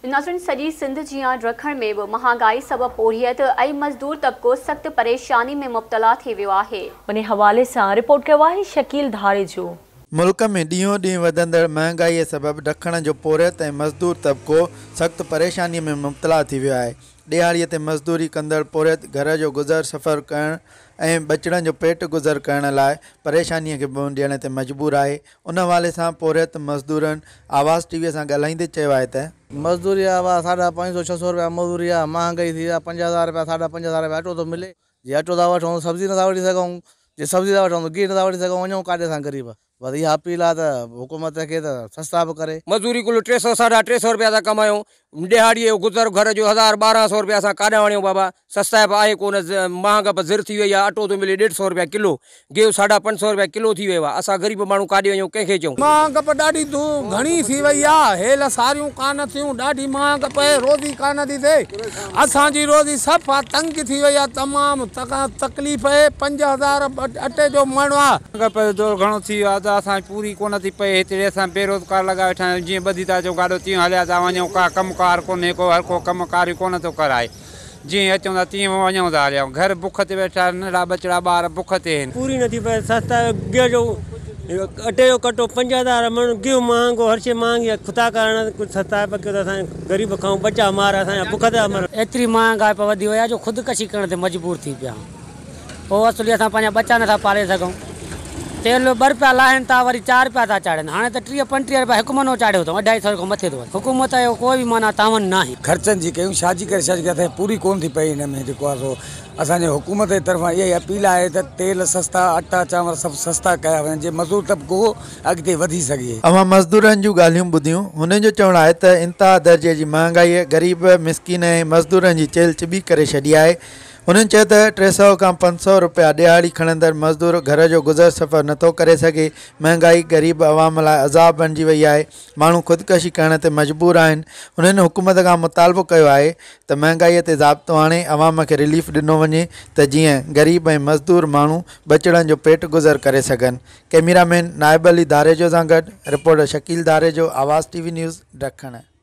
ناظرين سڄي سنڌ جيان ڊکڻ ۾ به مهانگائي سبب پورهيت ۽ مزدور طبقو سخت پريشاني ۾ مبتلا ٿي ويو آهي. ان حوالي سان رپورٽ ڪيو آهي شڪيل ڌاريجو. ملڪ ۾ ڏينهون ڏينهن وڌندڙ مهانگائي سبب ڊکڻ جو پورهيت ۽ مزدور طبقو سخت پريشاني ۾ مبتلا ٿي ويو آهي. ڏهاڙي تي مزدوري ڪندڙ پورهيت گهر جو گذر سفر ڪرڻ ۽ ٻچڙن جو پيٽ گذر ڪرڻ لاء پريشاني کي منهن ڏيڻ تي مجبور آهي. ان حوالي سان پورهيت مزدورن آواز ٽي وي سان ڳالهائيندي چيو آهي ته. مزدوري آ اها ساڍا پنج سو ڇهه سو رپيا مزدوري آ مهانگائي ٿي آ 5000 رپيا ساڍا 5000 رپيا اٽو ٿو ملي جي اٽو ٿا وٺون سبزي نٿا وٺي سگهون جي سبزي ٿا وٺون ته گيهه نٿا وٺي سگهون وڃون ڪاڏي اسان غريب بس اها اپيل آ ته حڪومت کي ته سستا به ڪري. مزدوري ڪل ٽي سو ساڍا ٽي سو رپيا ٿا ڪمايون ڏهاڙيء جو گذر گهر جو هزار 1200 رپيا اسان ڪاڏانهن آڻيون بابا سستائپ آهي ڪو نه مهانگپ زر ٿي وئي آهي اٽو ٿو ملي ڏيڍ سو رپيا ڪلو گيهه ساڍا پنج سو رپيا ڪلو ٿي ويو آهي اسان غريب ماڻهو ڪاڏي وڃون ڪنهن کي چئون. مهانگپ ڏاڍي گهڻي ٿي وئي آ هيل ساريون ڪانه ٿيون ڏاڍي مهانگپ آهي روزي ڪانه ٿي ٿئي اسان جي روزي صفا تنگ ٿي وئي آ تمام تڪليف آهي 5000 اٽي جو مڻ آ. مهانگپ جو دور گهڻو ٿي ويو آ ته اسان جي پوري ڪونه ٿي پئي هتڙي اسان بيروزگار لڳا ويٺا آهيون جيئن ٻڌي ٿا اچون گاڏو تيئن هليا ٿا وڃون ڪا ڪم ڪار ڪونهي ڪو هر ڪو ڪم ڪار ئي ڪونه ٿو ڪرائي جيئن اچون ٿا تيئن وڃون ٿا هليا گهر بک تي ويٺا آهن ننڍڙا ٻچڙا ٻار بک تي آهن. پوري نه ٿي پئي سستا گيهه جو اٽي جو ڪٽو 5000 مڻ گيهه مهانگو هر شي مهانگي آهي خدا ڪارڻ ڪجهه سستائپ ڪيو ته اسان غريب کائون ٻچا مار اسان جا بک تي مرن. ايتري مهانگائپ وڌي وئي آهي جو خودڪشي ڪرڻ تي مجبور ٿي پيا آهيون. پوء اصلي اسان پنهنجا ٻچا نٿا پالي سگهون. تيل 2 رپيا لاهين ٿا وري 4 رپيا ٿا چاڙهين. هاڻي ته 30 35 رپيا هڪ منو چاڙهيو اٿئون اڍائي سئو کان مٿي ٿو وڃي. حڪومت جو ڪوئي به معنيٰ تعاون ناهي. خرچن جي ڪيون ڇا جي ڪري ڇا جي ڪري اسان جي پوري ڪونه ٿي پئي هن ۾ جيڪو آهي سو اسان جي حڪومت جي طرفان اها ئي اپيل آهي ته تيل سستا اٽا چانور سڀ سستا ڪيا وڃن جي مزدور طبقو اڳتي وڌي سگهي. اوهان مزدورن جون ڳالهيون ٻڌيون. هنن جو چوڻ آهي ته انتها درجي جي مهانگائيء غريب، مسڪين ۽ مزدورن جي چيلهه چٻي ڪري ڇڏي آهي. هنن چيو ته 300 کان 500 رپيا ڏهاڙي کڻندڙ مزدور گهر جو گذر سفر نٿو ڪري سگهي، مهانگائي غريب عوام لاء عذاب بڻجي وئي آهي، ماڻهو خودڪشي ڪرڻ تي مجبور آهن، هنن حڪومت کان مطالبو ڪيو آهي ته مهانگائي تي ضابطو آڻي عوام کي رليف ڏنو وڃي ته جيئن غريب ۽ مزدور ماڻهو ٻچڙن جو پيٽ گذر ڪري سگهن، ڪئميرا مين نائب علي ڌاريجو سان گڏ reporter Shakeel Dharejo, Awaz T V news, Dakhan.